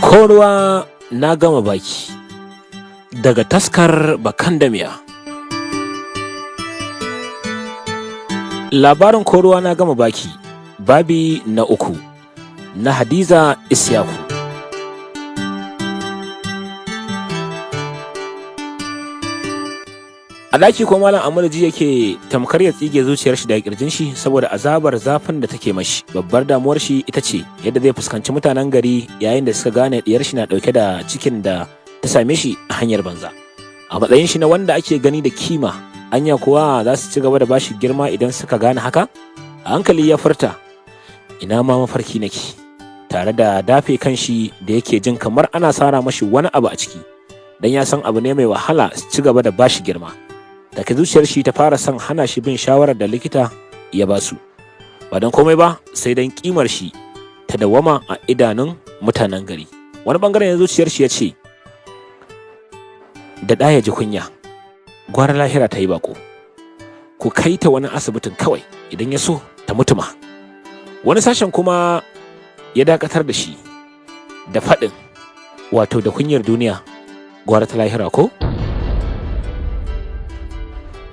Ko ruwa na gama baki daga taskar Bakandamiya. Labarin ko ruwa na gama baki, babi na 3 na Hadiza Isyaku. A ɗaki ko Malam Amadu ji yake tamkar ya tsige zuciyar shi daga kirjin shi saboda azabar zafin da take mashi. Babbar damuwar shi ita ce yadda zai fuskanci mutanen gari yayin da suka gane diyar shi na ɗauke da cikin da ta same shi a hanyar banza. A matsayin shi na wanda ake gani da kima, anya kuwa za su ci gaba da bashi girma idan suka gane haka? A hankali ya furta, ina ma mafarki nake, tare da dafe kanshi da yake jin kamar ana sara mashi wani abu a ciki, dan ya san abu ne mai wahala su ci gaba da bashi girma. Take zuciyar shi ta fara son hana shi bin shawarar da likita ya ba su, ba don komai ba sai don kimar shi ta dawama a idanun mutanen gari. Wani bangaren zuciyar shi ya ce, da ɗaya ji kunya, gwara lahira ta yi bako, ku kai ta wani asibitin kawai idan ya so ta mutuma. Wani sashen kuma ya dakatar da shi da faɗin, wato da kunyar duniya gwara ta lahira ko?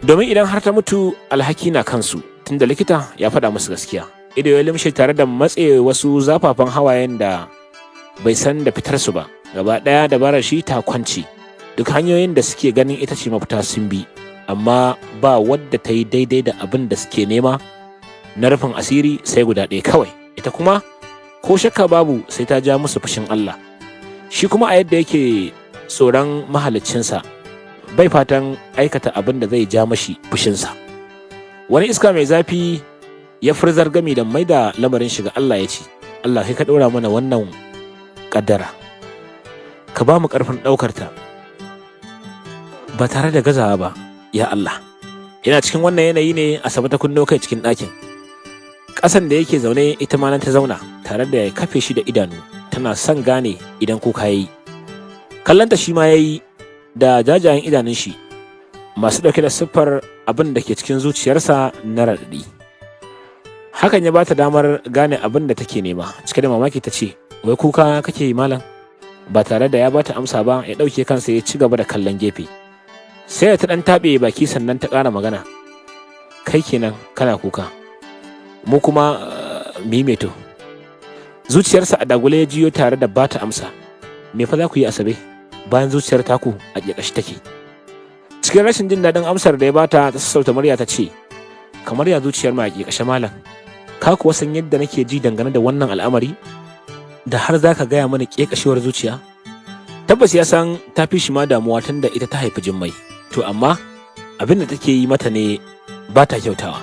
Domin idan har ta mutu alhaki na kansu, tunda likita ya faɗa musu gaskiya. Ido ya limshe tare da matse wasu zafafan hawayen da bai san da fitar su ba. Gaba ɗaya dabarar shi ta kwance. Duk hanyoyin da suke ganin ita ce mafita sun bi, amma ba wadda ta yi daidai da abin da suke nema na rufin asiri sai guda ɗaya kawai. Ita kuma ko shakka babu sai ta ja musu fushin Allah. Shi kuma a yadda yake tsoron mahaliccinsa, bai fatan aikata abin da zai ja mashi fushinsa. Wani iska mai zafi ya furzar gami da mai da lamarin shiga Allah ya ce, Allah kai ka ɗora mana wannan ƙaddara, ka ba mu ƙarfin ɗaukar ta ba tare da gazawa ba, ya Allah. Yana cikin wannan yanayi ne Asabe ta kunno kai cikin ɗakin. Ƙasan da yake zaune ita ma nan ta zauna tare da ya kafe shi da idanu, tana son gane idan kuka yayi. Kallonta shi ma yayi da jajayen idanun shi masu ɗauke da siffar abin da ke cikin zuciyarsa na raɗaɗi. Hakan ya bata damar gane abin da take nema. Cike da mamaki ta ce, wai kuka kake yi malam? Ba tare da ya bata amsa ba, ya ɗauke kansa ya ci gaba da kallon gefe. Sai ta ɗan taɓe baki sannan ta ƙara magana. Kai kenan kana kuka, mu kuma mimeto. Zuciyarsa a dagule ya jiyo tare da bata amsa. Me fa za ku yi Asabe bayan zuciyar taku a ƙeƙashi take? Cikin rashin jin daɗin amsar da ya bata, ta sassauta murya ta ce, kamar ya zuciyar ma a ƙeƙashe malam, ka kuwa san yadda nake ji dangane da wannan al'amari da har za ka gaya mana ƙeƙashewar zuciya? Tabbas ya san ta fi shi ma damuwa tun da ita ta haifi Jummai, to amma abin da take yi mata ne ba ta kyautawa.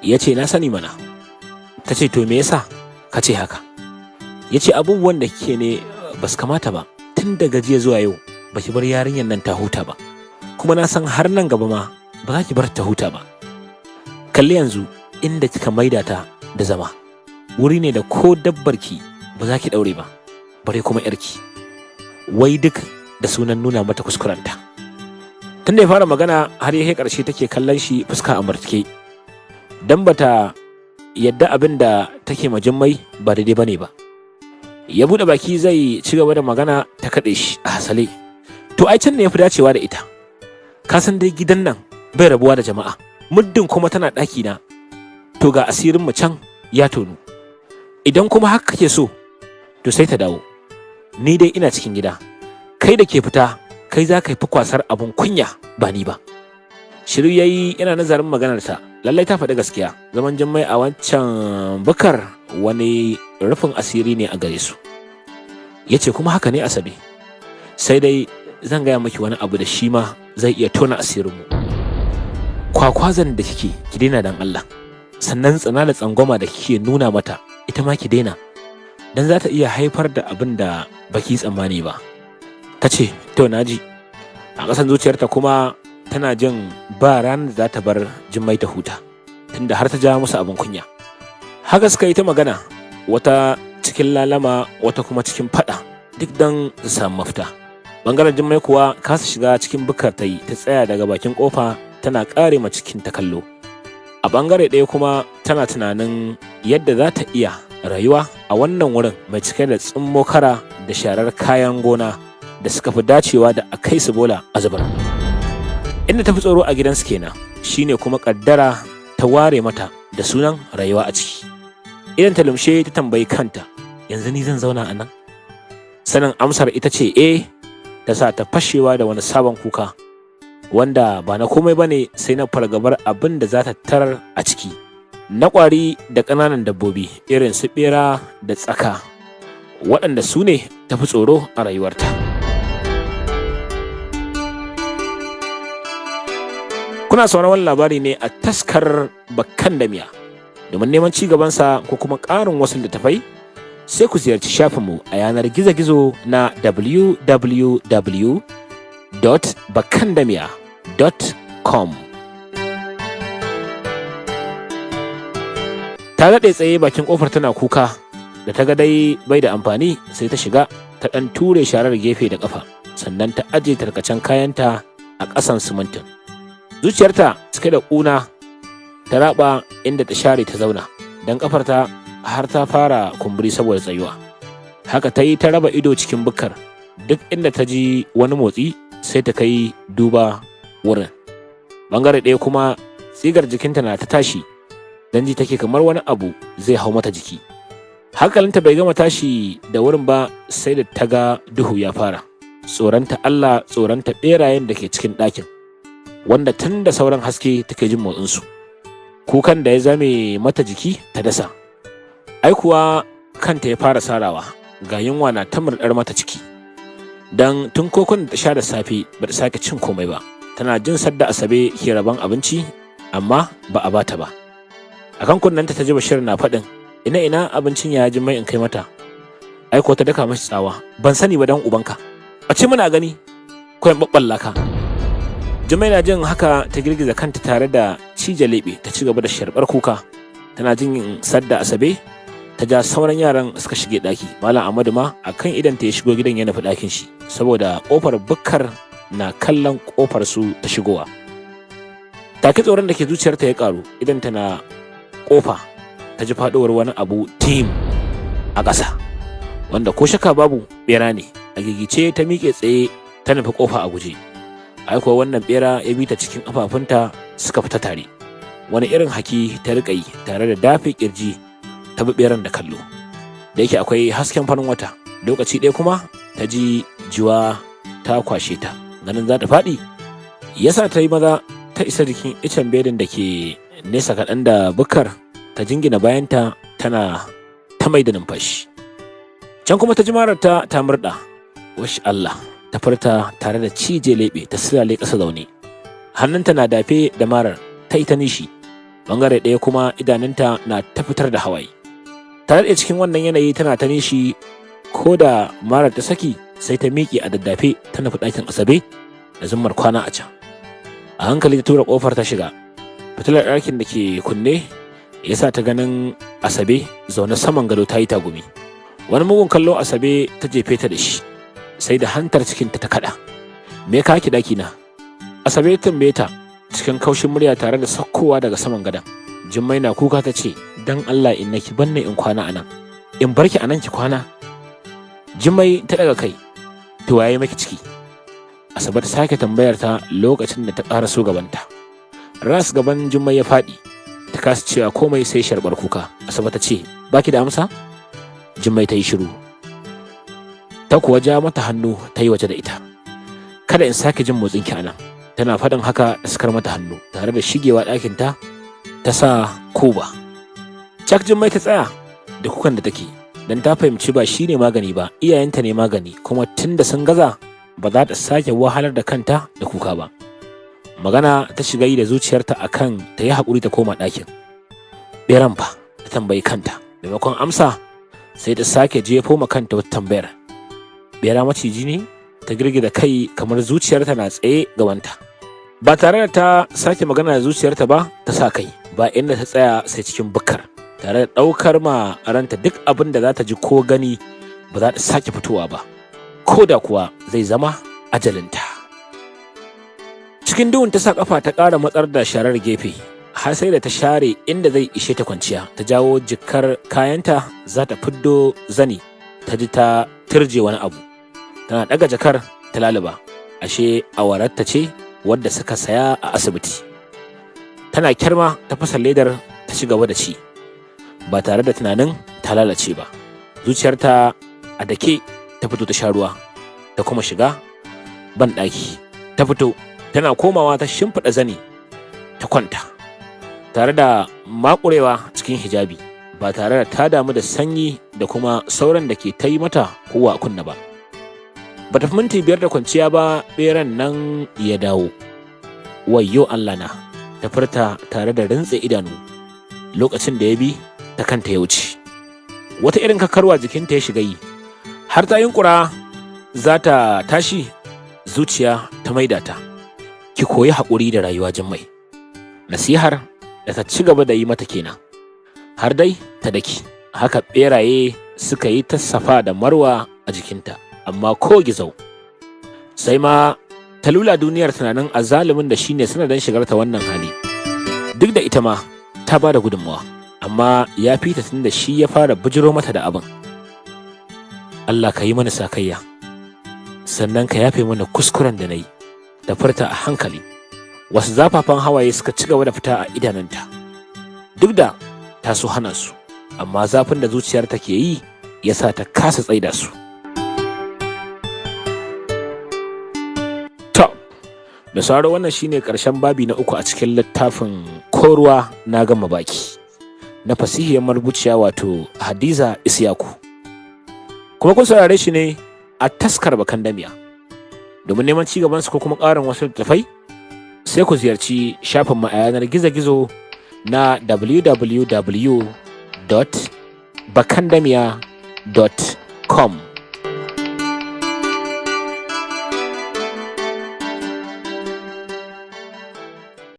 Ya ce, na sani mana. Ta ce, to me yasa ka ce haka? Ya ce, abubuwan da kike ne ba su kamata ba. Tun daga jiya zuwa yau ba ki bar yarinyar nan ta huta ba, kuma na san har nan gaba ma ba za ki bar ta huta ba. Kalli yanzu inda kika maida ta da zama, wuri ne da ko dabbar ki ba za ki daure ba, bare kuma yarki. Wai duk da sunan nuna mata kuskurenta. Tun da ya fara magana har ya kai ƙarshe take kallon shi fuska a murtuke, dan bata yadda abin da take ma Jummai ba daidai bane ba. Ya buɗe baki zai ci gaba da magana ta kaɗe shi a hasale. To ai can ne ya fi dacewa da ita. Ka san dai gidan nan bai rabuwa da jama'a, muddin kuma tana ɗaki na, to ga asirin mu can ya tonu. Idan kuma haka kake so, to sai ta dawo. Ni dai ina cikin gida, kai da ke fita, kai za ka fi kwasar abun kunya ba ni ba. Shiru yayi yana nazarin maganarta. Lallai ta faɗi gaskiya. Zaman Jummai a wancan bukar wani rufin asiri ne a gare su. Ya ce, kuma haka ne Asabe, sai dai zan gaya maki wani abu da shi ma zai iya tona asirinmu. Kwakwazan da kike, ki daina dan Allah. Sannan tsana da tsangwama da kike nuna mata, ita ma ki daina, dan za ta iya haifar da abin da baki tsammani ba. Ta ce, to naji. A ƙasan zuciyarta kuma tana jin ba ranar da za ta bar Jummai ta huta, tunda har ta ja musu abin kunya. Haka suka yi ta magana, wata cikin lalama, wata kuma cikin fada, duk don su samu mafita. Bangaren Jummai kuwa kasa shiga cikin bukar ta yi, ta tsaya daga bakin kofa tana kare ma cikin ta kallo. A bangare ɗaya kuma tana tunanin yadda za ta iya rayuwa a wannan wurin mai cike da tsummo kara da sharar kayan gona da suka fi dacewa da a kai su bola a zubar. Inda ta fi tsoro a gidansu kenan, shine kuma kaddara ta ware mata da sunan rayuwa a ciki. Idan ta lumshe ta tambayi kanta, yanzu ni zan zauna a nan? Sanin amsar ita ce eh, ta sa ta fashewa da wani sabon kuka, wanda ba na komai ba ne sai na fargabar abin da za ta tarar a ciki. Na ƙwari da ƙananan dabbobi irin su ɓera da tsaka, waɗanda su ne tafi tsoro a rayuwarta. Kuna sauran wani labari ne a taskar Bakan Damiya. Domin neman ci gabansa ko kuma ƙarin wasu littattafai, sai ku ziyarci shafinmu a yanar gizo-gizo na www.bakandamiya.com. Ta daɗe tsaye bakin ƙofar tana kuka, da ta ga dai bai da amfani sai ta shiga ta ɗan ture sharar gefe da ƙafa, sannan ta aje tarkacen kayanta a ƙasan simintin. Zuciyarta cike da ƙuna ta raba inda ta share ta zauna, don ƙafarta har ta fara kumburi saboda tsayuwa. Haka ta yi ta raba ido cikin bukkar, duk inda ta ji wani motsi sai ta kai duba wurin. Bangare ɗaya kuma tsigar jikinta na ta tashi, don ji take kamar wani abu zai hau mata jiki. Hankalinta bai gama tashi da wurin ba sai da ta ga duhu ya fara. Tsoronta Allah, tsoronta ɓerayen da ke cikin ɗakin, wanda tun da sauran haske take jin motsinsu. Kukan da ya zame mata jiki ta dasa. Ai kuwa kanta ya fara sarawa, ga yunwa na ta murɗar mata ciki. Dan tun kokon da ta sha da safe ba ta sake cin komai ba. Tana jin sadda Asabe ke rabon abinci, amma ba a bata ba. Akan kunnenta ta ji Bashir na faɗin, ina ina abincin ya ji mai in kai mata. Ai ko ta daka mashi tsawa, ban sani ba dan ubanka. A ce muna gani, ko in babballa ka. Jummai na jin haka ta girgiza kanta tare da cije leɓe ta ci gaba da sharɓar kuka. Tana jin sadda Asabe ta ja sauran yaran suka shige ɗaki. Malam Ahmadu ma akan idan ta ya shigo gidan ya nufi ɗakin shi, saboda ƙofar bukkar na kallon ƙofar su ta shigowa. Take tsoron da ke zuciyarta ya ƙaru, idan tana ƙofa ta ji faɗowar wani abu tim a ƙasa, wanda ko shakka babu ɓera ne. A gigice ta miƙe tsaye ta nufi ƙofa a guje. Ai kuwa wannan bera ya bi ta cikin ƙafafunta suka fita tare. Wani irin haki ta riƙa yi tare da dafe ƙirji ta bi beran da kallo. Da yake akwai hasken farin wata, lokaci ɗaya kuma ta ji jiwa ta kwashe ta, ganin za ta faɗi yasa ta yi maza ta isa jikin icen bedin da ke nesa kaɗan da bukkar, ta jingina bayanta tana ta mai da numfashi. Can kuma ta ji mararta ta murɗa, wash Allah, ta furta tare da cije leɓe ta silale ƙasa zaune. Hannunta na dafe da marar ta ita nishi, bangare ɗaya kuma idanunta na ta fitar da hawaye. Ta daɗe cikin wannan yanayi tana ta nishi, ko da marar ta saki sai ta miƙe a daddafe ta nufi ɗakin Asabe da zummar kwana a can. A hankali ta tura ƙofar ta shiga. Fitilar ɗakin da ke kunne ya sa ta ganin Asabe zaune saman gado ta yi tagumi. Wani mugun kallo Asabe ta jefe ta da shi, sai da hantar cikinta ta kaɗa. Me ka ki ɗaki na? Asabe ta tambaye ta cikin kaushin murya tare da sakkowa daga saman gadon. Jummai na kuka ta ce, dan Allah inna ki banne in kwana anan. In barki anan ki kwana. Jummai ta daga kai, to waye maki ciki? Asabe ta sake tambayar ta lokacin da ta ƙara so gabanta. Ras gaban Jummai ya faɗi, ta kasa cewa komai sai sharbar kuka. Asabe ta ce, baki da amsa? Jummai ta yi shiru. Ta kuwa ja mata hannu ta yi waje da ita. Kada in sake jin motsinki anan. Tana faɗin haka da sakar mata hannu tare da shigewa ɗakinta ta sa kuba. Cak Jummai ta tsaya da kukan da take, don ta fahimci ba shi ne magani ba, iyayenta ne magani, kuma tun da sun gaza ba za ta sake wahalar da kanta da kuka ba. Magana ta shiga yi da zuciyarta akan ta yi haƙuri ta koma ɗakin. Ɓeran fa, ta tambayi kanta, maimakon amsa sai ta sake jefo ma kanta wata tambayar. Ɓera maciji ne? Ta girgiza kai kamar zuciyarta na tsaye gabanta. Ba tare da ta sake magana da zuciyarta ba, ta sa kai, ba inda ta tsaya sai cikin bukkar, tare da ɗaukar ma ranta duk abin da za ta ji ko gani ba za ta sake fitowa ba, ko da kuwa zai zama ajalinta. Cikin duhun ta sa ƙafa ta ƙara matsar da sharar gefe, har sai da ta share inda zai ishe ta kwanciya, ta jawo jikar kayanta za ta fiddo zani, ta ji ta turje wani abu. Tana ɗaga jakar ta laluba, ashe awararta ce wadda suka saya a asibiti. Tana kyarma ta fasa ledar ta ci gaba da ci ba tare da tunanin ta lalace ba. Zuciyarta a dake ta fito ta sha ruwa, ta kuma shiga ban ɗaki. Ta fito tana komawa ta shimfiɗa zani ta kwanta tare da makurewa cikin hijabi, ba tare da ta damu da sanyi da kuma sauran da ke ta yi mata kowa a kunna ba. Ba ta fi minti 5 da kwanciya ba, beran nan ya dawo. "Wayyo Allah na," ta furta tare da rintse idanu lokacin da ya bi ta kanta ya wuce. Wata irin kakarwa jikinta ya shiga yi, har ta yunkura za ta tashi, zuciya ta maida ta. "Ki koyi haƙuri da rayuwa, Jummai." Nasihar da ta ci gaba da yi mata kenan har dai ta daki. Haka beraye suka yi ta safa da marwa a jikinta, amma ko gizau. Sai ma ta lula duniyar tunanin azalumin da shine sanadin shigarta wannan hali, duk da ita ma ta ba da gudunmawa, amma ya fi ta tun da shi ya fara bijiro mata da abin. "Allah ka yi mana sakayya, sannan ka yafe mana kuskuren da na yi," da furta a hankali. Wasu zafafan hawaye suka ci gaba da fita a idanunta, duk da ta so hana su, amma zafin da zuciyar ta ke yi ya sa ta kasa tsaida su. To, da sauro, wannan shine karshen babi na 3 a cikin littafin Koruwa Na Gama Baki na fasihiyar marubuciya, wato Hadiza Isyaku. Kuma kun saurare shi ne a Taskar Bakan Damiya. Domin neman ci gabansu ko kuma ƙarin wasu littattafai, sai ku ziyarci shafin mu a yanar gizo-gizo na www.bakandamiya.com.